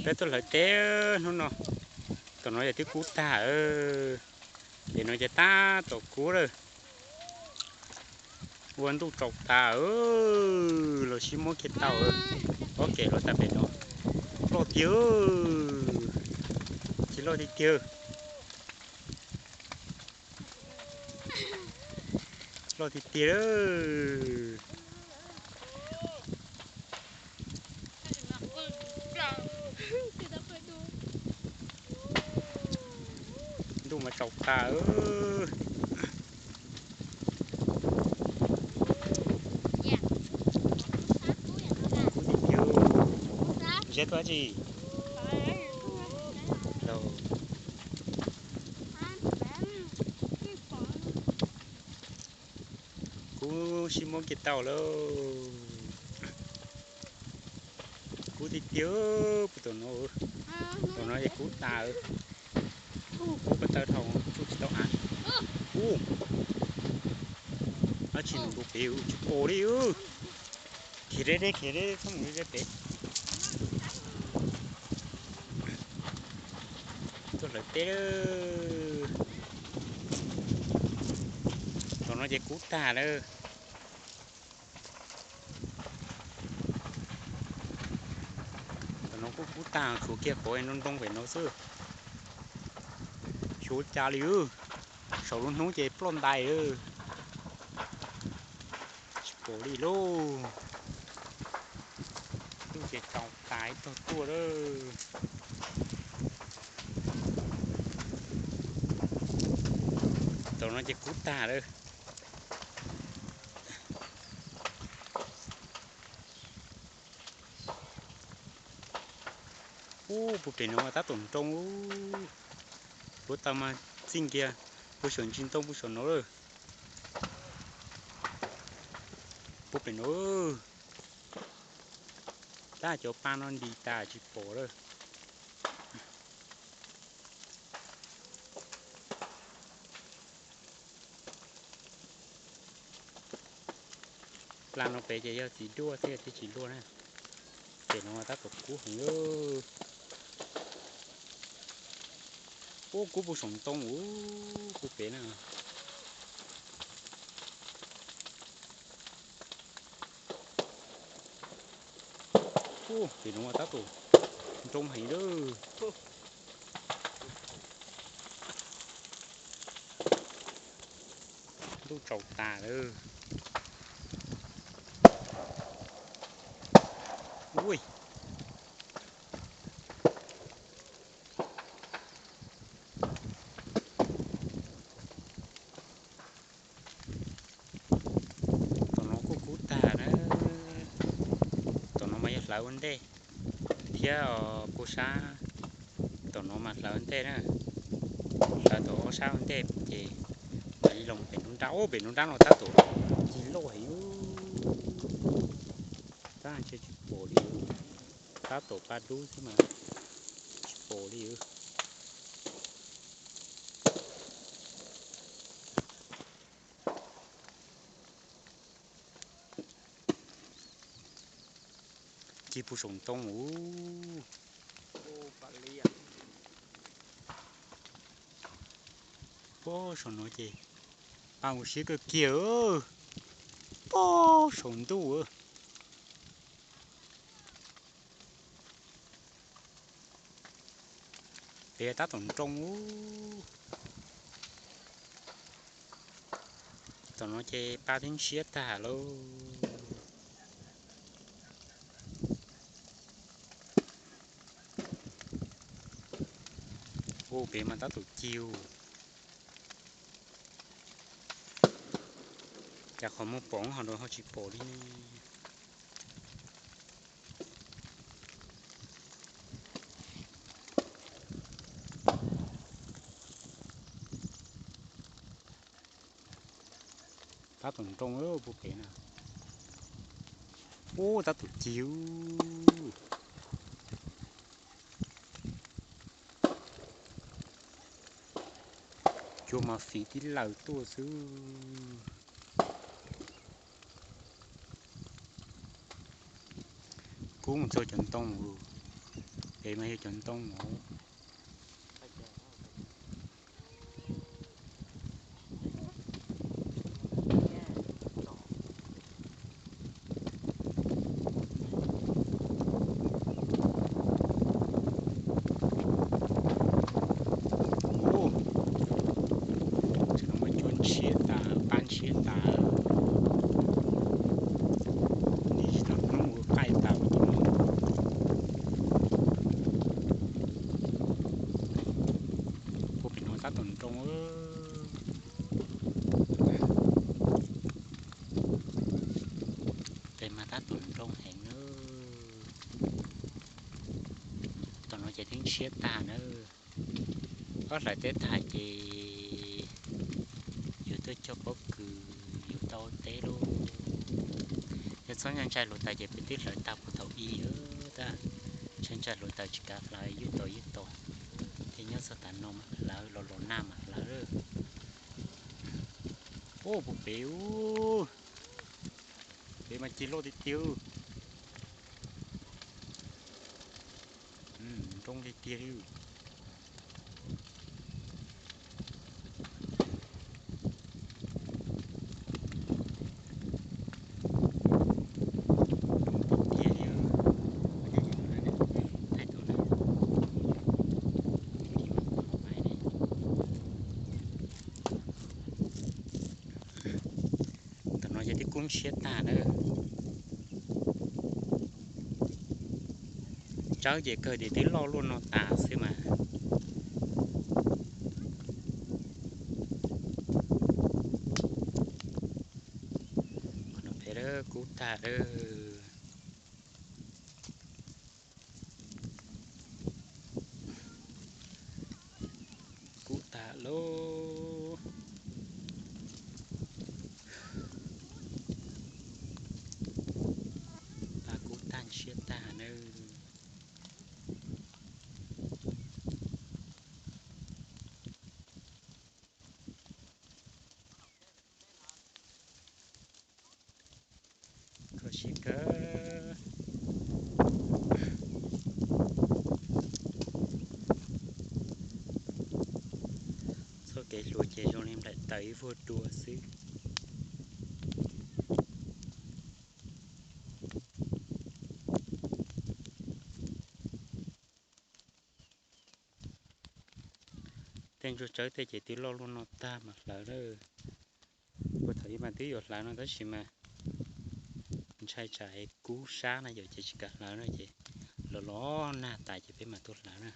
Peb tuaj hlawv teb hnub no, tom no ces twb kub tag, pem no ces tab tom kub lawm. Ua ntuj tsaus tas, los sib muab kiag tau. Ob kem los tas pem no, loj tiag, tsis loj tiag tiag. Loj tiag tiag. Ntuj mas tsaus tas. Kub tiag tiag. Zeb tuaj dab tsi? Laus. Kub sib muab kiag tau lawm. Kub tiag tiag, puag tom no, tom no es kub tas. Kub ko taw dhau tsuj tsis tau av. Ub, dab tsi nws nkaus pem tsis pom li. Khiav deb deb, khiav deb deb, txhob mus deb deb pem. Tuaj hlawv teb lawm. Tom no ces kub tag lawm. Tom no kuj kub tag, tshuav kiag qhov nroo nroo pem no xwb. Xyov cas li, saum lub hnub ces ploj ntais lawm. Tsis pom li lauj. Ntuj ces tsaus tas ib tog tuaj lawm. Tom no ces kub tag lawm. Ub, puag pem no tab tom nroo. Puag ta mas txij kiag puag saum ntsis ntoo puag saum no lawm. Puag pem no, tab cov pa no nti tas tsis pom lawm. Pla no pem ces yog txiv duaj thiab, tsis luaj na. Pem no tab tom kub heev. Ub, kub puag saum ntoo, ub, puag pem na. Ub, pem no tab tom nroo heev lawm. Ntuj tsaus tas lawm. Ui, tom no kuj kub tag na. Tom no mas yog hlawv ua ntej thiab, puag sab tom no mas hlawv ua ntej na. Hlawv tau ob sab ua ntej ces mam li los pem nruab nrab. Ub, pem nruab nrab no tab tom cig loj heev. Tab ntshe tsis pom li, tab tom pa dub xwb mas tsis pom li. Cig puag saum ntoo ub. Puag saum no ces pa mus siab kawg kiag. Puag saum ntuj. Pem tab tom nroo ub. Tom no ces pa twb ntshiab tag lauj. Ub, pem mas tab tom cig. Cas qhov muag pom ho rau ho tsis pom li ne. Tab tom nroo puag pem na. Ub, tab tom cig. Cua mas fiv tib lawm tuaj xwb. Kub mus txog cov ntoo lawm. Pem mas yog cov ntoo os. Tam no mas cuab ntshiab tas, pab ntshiab tas, nim tsis tau hnub ua qaij tas. Puag pem no tab tom nroo. Pem mas tab tom nroo heev na. Tom no ces twb ntshiab tag na. Ob hlawv teb tag ces yuav tuaj cog pob kws yuav tau teb lauj. Yog txhob ntshai ntshai hluav taws ces peb twb hlawv tag puag thaum ub tab. Ntshai ntshai hluav taws tsis kav hlawv, yub tos yub tos. Ces nyob txog tav no mas hlawv, los los nag mas hlawv. Ub, puag pem ub, pem mas cig loj tiag tiag. Nroo tiag tiag li. Tam no ces twb kub ntshiab tag na. Tsawb ces kawg tias twb loj luaj no tas xwb mas. Qhov no pem kub tag lawm. Kub tag lauj. Pab kub tag ntshiab tag nawb. Kho siab kawg. Txoj kev hluas ces zoo li nplaim taws ib vuag dua xwb. Tej ntsuag tsawb tej ces twb loj luaj no tag mas hlawv lawm. Puag thaum ub mas twb yuav hlawv no tab sis mas ntshai tsam kub sab na yom ces tsis kam hlawv na ces los los nag tas ces peb mam tuaj hlawv na.